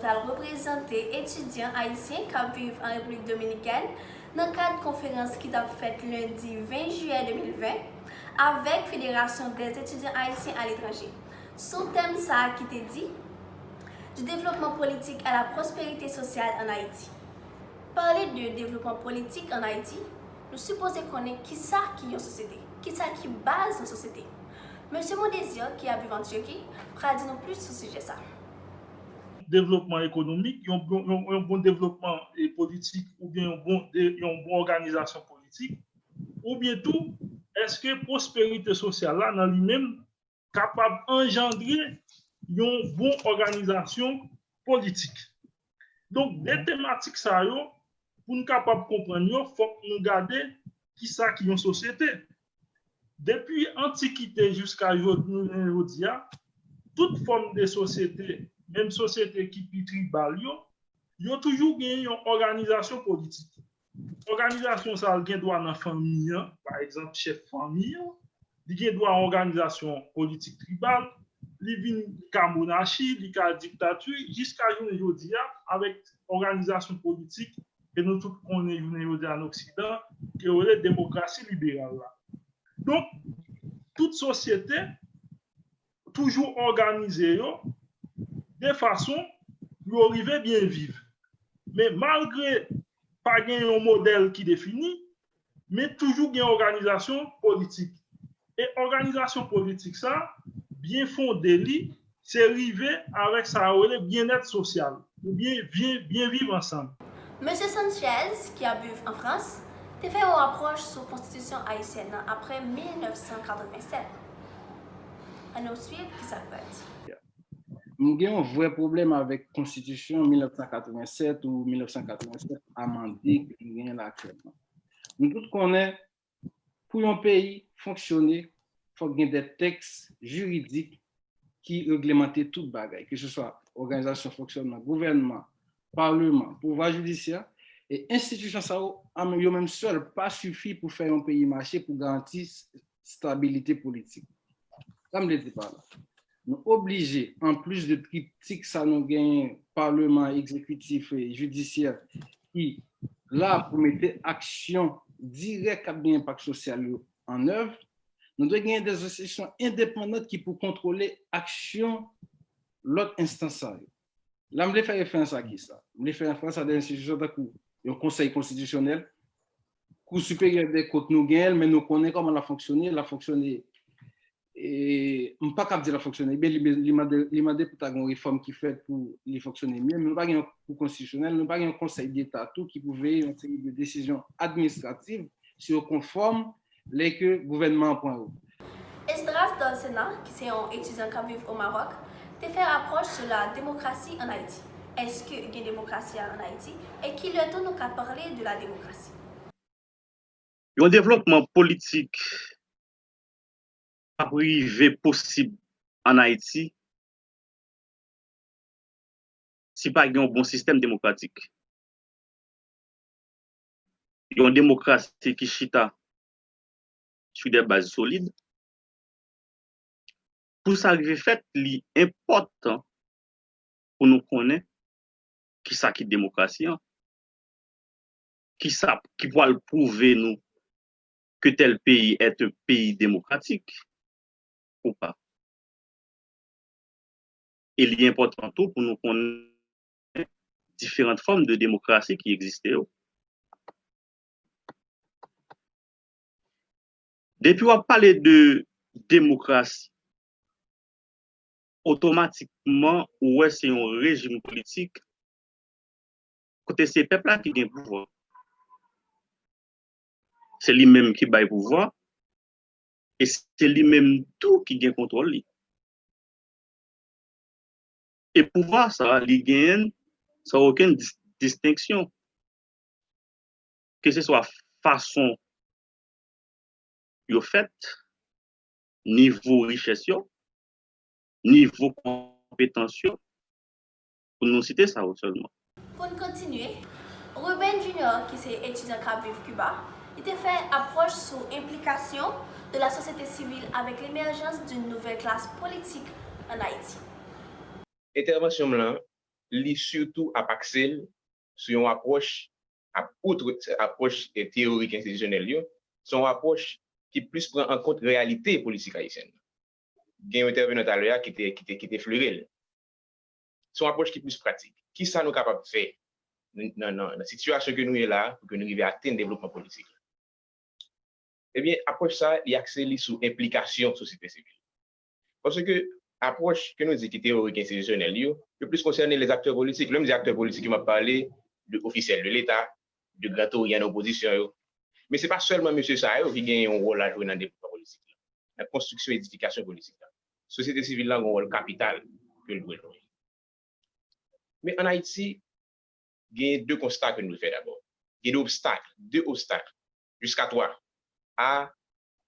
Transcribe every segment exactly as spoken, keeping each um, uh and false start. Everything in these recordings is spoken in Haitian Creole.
t al reprezante etidyan ayisyen k ap viv an Repiblik Dominikèn nan kad konferans ki t ap fèt lendi ven jiyè de mil ven avèk Fédération des étudiants haïtiens à l'étranger, sou tèm sa a ki te di: Du développement politique à la prospérité sociale en Haïti. Pale de devlopman politik ann Ayiti, nou sipoze konnen kisa ki yon sosyete, kisa ki baz yon sosyete. Mesye Mondésir, ki ap viv an Tiki, pral di nou plis sou sijè sa. Devlopman ekonomik, yon bon, yon, yon bon devlopman eh, politik oubyen yon bon, de, yon bon òganizasyon politik, oubyen tou, èske pwosperite sosyal la nan li menm kapab anjandre yon bon òganizasyon politik. Donk, de tematik sa yo, pou n kapab konprann yo, fòk nou gade kisa ki yon sosyete. Depi antikite jiska jodi a, tout fòm de sosyete, menm sosyete ki pi tribal yo, yo toujou gen yon òganizasyon politik. Òganizasyon sa a gen dwa nan fanmi an, pa egzanp, chèf fanmi an, li gen dwa yon òganizasyon politik tribal, li vin li ka monachi, li ka diktati, jiska jounen jodi a, avèk òganizasyon politik ke nou tout konnen jounen jodi a an Oksidan, ke yo rele demokrasi liberal la. Donk, tout sosyete toujou òganize yo de fason pou yo rive byen viv. Men malgre pa gen yon modèl ki defini, men toujou gen òganizasyon politik. E òganizasyon politik sa, byen fonde li, se rive avèk sa yo rele byennèt sosyal, oubyen byen, byen viv ansanm. Mesye Sanchez, ki ap viv an Frans, te fè yon apwòch sou konstitisyon ayisyèn nan apre mil nèf san katreven sèt. Ann nou swiv kisa l pral di. M gen yon vrè pwoblèm avèk konstitisyon mil nèf san katreven sèt ou mil nèf san katreven sèt amande ke nou genyen la aktyèlman. Nou tout konnen, pou yon peyi fonksyone, fòk gen de tèks jiridik ki reglemante tout bagay, keseswa òganizasyon fonksyònman gouvènman, paleman, pouvwa jidisyè, e enstitisyon sa yo, yo menm sèl pa sifi pou fè yon peyi mache, pou garanti stabilite politik. Sa m vle di pa la? Nou oblije, anplis de triptik sa nou genyen, paleman, egzekitif e jidisyè, ki la pou mete aksyon dirèk k ap gen enpak sosyal yo an èv, nou dwe genyen de enstitisyon endepandan ki pou kontwole aksyon lòt enstans sa yo. La, m vle fè referans a kisa? M vle fè referans a de enstitisyon tankou yon konsèy konstitisyonèl, kou siperyè de kont nou genyen l, men nou konnen kòman l ap fonksyone, l ap fonksyone e, m pa kab di l ap fonksyone byen, li, li mande, li mande pou ta gen yon refòm ki fèt pou li fonksyone byen, men nou pa gen yon kou konstitisyonèl, nou pa gen yon konsèy deta tou ki pou veye yon seri de desizyon administrativ si yo konfòm lè ke gouvènman an pran yo. Esdras Dalcena, ki se yon etidyan k ap viv o Mawòk, te fè apwòch sou la demokrasi ann Ayiti. Èske gen demokrasi ann Ayiti? E kilè tou nou ka pale de la demokrasi? Yon devlopman politik p ap rive posib ann Ayiti si pa gen yon bon sistèm demokratik. Yon demokrasi ki chita sou de baz solid, pou sa rive fèt, li enpòtan pou nou konnen kisa ki demokrasi an, kisa ki pral pwouve nou ke tèl peyi est un pays démocratique ou pa. E li enpòtan tou pou nou konnen diferan fòm de demokrasi ki egziste yo. Depi w ap pale de demokrasi, otomatikman ou wè se yon rejim politik kote se pèp la ki gen pouvwa. Se li menm ki bay pouvwa e se li menm tou ki gen kontwòl li. E pouvwa sa a, li genyen l san okenn dis- distenksyon. Keseswa fason yo fèt, nivo richès yo, nivo konpetans yo, pou nou site sa yo sèlman. Pou n kontinye, Ruben Junior, ki se etidyan k ap viv Kiba, li te fè apwòch sou enplikasyon de la sosyete sivil avèk lemèjans d'une nouvelle classe politique en Haïti. Entèvansyon m lan, li sitou ap akse l sou yon apwòch, ap, outre apwòch, eh, teyorik enstitisyonèl yo, se yon apwòch ki plis pran an kont reyalite politik ayisyèn nan. Gen yon entèvenan talè a ki te, ki te, ki te fleri l. Se yon apwòch ki plis pratik. Kisa nou kapab fè nan, nan, nan sitiyasyon ke nou ye la pou ke nou rive atenn devlopman politik la? Ebyen, apwòch sa a, li akse li sou enplikasyon sosyete sivil. Paske apwòch ke nou di ki teyorik enstitisyonèl yo, yo plis konsène lèzaktè politik. Lè m di aktè politik yo, m ap pale de ofisyèl de Leta, de gran tori an opozisyon yo. Men se pa sèlman mesye sa yo ki gen yon wòl a jwe nan devlopman politik la, nan konstriksyon edifikasyon politik la. Sosyete sivil la gen yon wòl kapital ke l dwe jwe. Men ann Ayiti, gen de konsta ke nou dwe fè dabò. Gen de obstak, de obstak, jiska twa, a,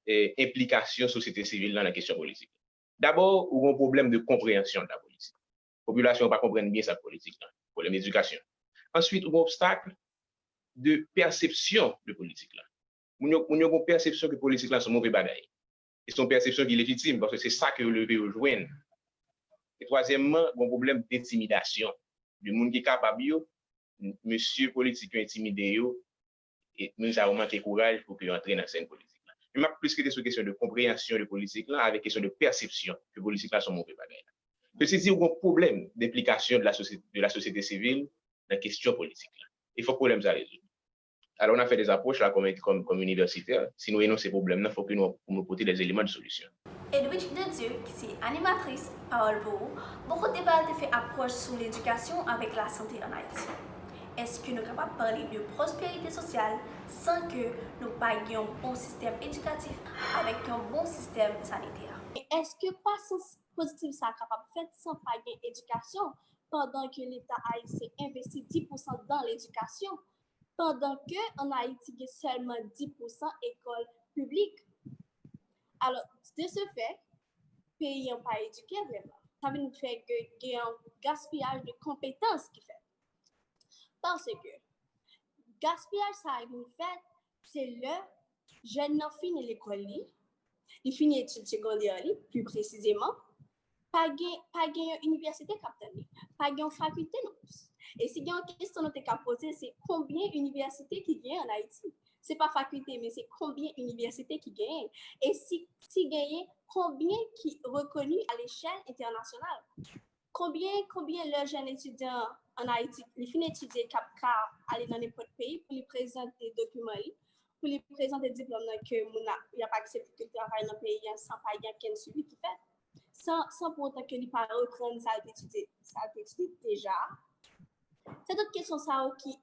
eh, enplikasyon sosyete sivil la nan kesyon politik. Dabò, ou gen yon pwoblèm de konpreyansyon de la politik. Popilasyon an pa konprann byen sa k politik la. Pwoblèm edikasyon. Answit, ou gen obstak de pèsepsyon de politik la. Moun yo, moun yo gen yon pèsepsyon ke politik la se yon move bagay. E se yon pèsepsyon ki lejitim, paske se sa ke yo leve yo jwenn. E twazyèmman, gen yon pwoblèm dentimidasyon. De moun ki kapab yo, m-, mesye politik yo entimide yo, e moun sa yo manke kouraj pou ke yo antre nan sèn politik la. Men m ap plis rete sou kesyon de konpreyansyon de politik la avèk kesyon de pèsepsyon ke politik la se yon move bagay la. Sesi di, ou gen yon pwoblèm denplikasyon de la sosyete, de la sosyete sivil nan kesyon politik la. E fòk pwoblèm sa rezoud. Alò, n ap fè de apwòch la kòm, kòm, kòm inivèsitè. Si nou enonse pwoblèm nan, fòk nou, nou pote de eleman de solisyon. Edwidge Dedieu, ki se animatris Pawòl pou ou, bò kote pa l te fè apwòch sou ledikasyon avèk lasante ann Ayiti. Èske nou kapab pale de pwosperite sosyal san ke nou pa gen yon bon sistèm edikatif avèk yon bon sistèm sanitè? E èske kwasans pozitiv sa a kapab fèt san pa gen edikasyon, pandan ke Leta ayisyen envesti dis pousan dan ledikasyon, pandan ke ann Ayiti gen sèlman dis pousan ekòl piblik? Alò, de ce fait, peyi an pa edike vrèman. Sa vin fè ke gen yon gaspiyaj de konpetans ki fèt. Paske gaspiyaj sa a vin fèt, se lè jèn nan fini lekòl li, li fini etid segondè li, pli presizeman, pa gen, pa gen yon inivèsite k ap tann li, pa gen yon fakilte non plis. E si gen yon kesyon nou te ka poze, se konbyen inivèsite ki genyen ann Ayiti? Se pa fakilte, men se konbyen inivèsite ki genyen? E si, si genyen, konbyen ki rekoni a lechèl entènasyonal? Konbyen, konbyen lè jèn etidyan ann Ayiti, li fin etidye, k ap ka ale nan nenpòt peyi pou li prezante dokiman li, pou li prezante diplòm nan ke moun ap, y ap aksepte ke l travay nan peyi an san pa gen okenn swivi ki fèt, san, san pou otan ke li pa reprann sa l te etidye, sa l te etidye deja a? Se tout kesyon sa yo ki,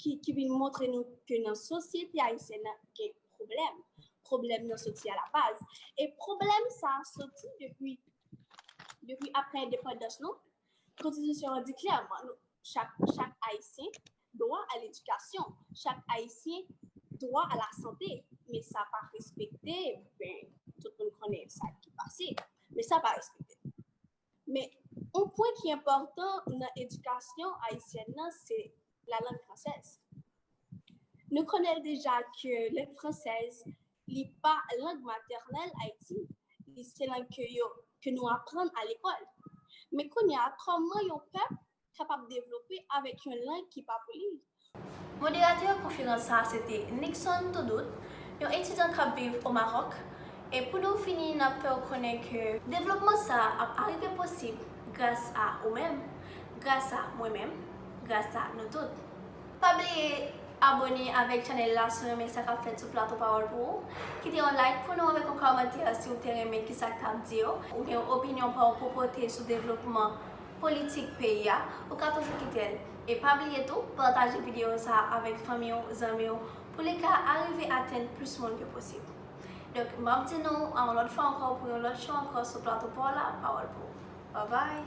ki, ki vin montre nou ke nan sosyete ayisyèn nan gen pwoblèm. Pwoblèm nan soti a la baz. E pwoblèm sa a soti depi, depi apre endepandans nou. Konstitisyon an di klèman, nou, chak, chak Ayisyen dwa a ledikasyon, chak Ayisyen dwa a lasante, men sa pa respekte, ben, tout moun konnen sa ki pase, men sa pa respekte. Men, yon pwen ki enpòtan nan edikasyon ayisyèn nan, se lalang fransèz. Nou konnen deja ke lang fransèz, li pa lang matènèl Ayiti, li se lang ke yo, ke nou aprann a lekòl. Men kounye a, kòman yon pèp kapab devlope avèk yon lang ki pa pou li? Moderatè konferans sa a se te Nixon Toudoute, yon etidyan k ap viv o Mawòk. E pou nou fini, n ap fè w konnen ke devlopman sa a ap arive posib gras a ou menm, gras a mwen menm, gras a nou tout. Pa bliye abòne avèk chanèl la si w renmen sa k ap fèt sou plato Pawòl pou ou. Kite yon like pou nou avèk yon kòmantè si w te renmen kisa k t ap di yo. Ou gen yon opinyon pa w pou pote sou devlopman politik peyi a, ou ka toujou kite l. E pa bliye tou, pataje videyo sa a avèk fanmi w, zanmi w, pou li ka arive atenn plis moun ke posib. Donk, m ap di nou a yon lòt fwa ankò pou yon lòt show ankò sou plato pa w la, Pawòl pou ou. Babay!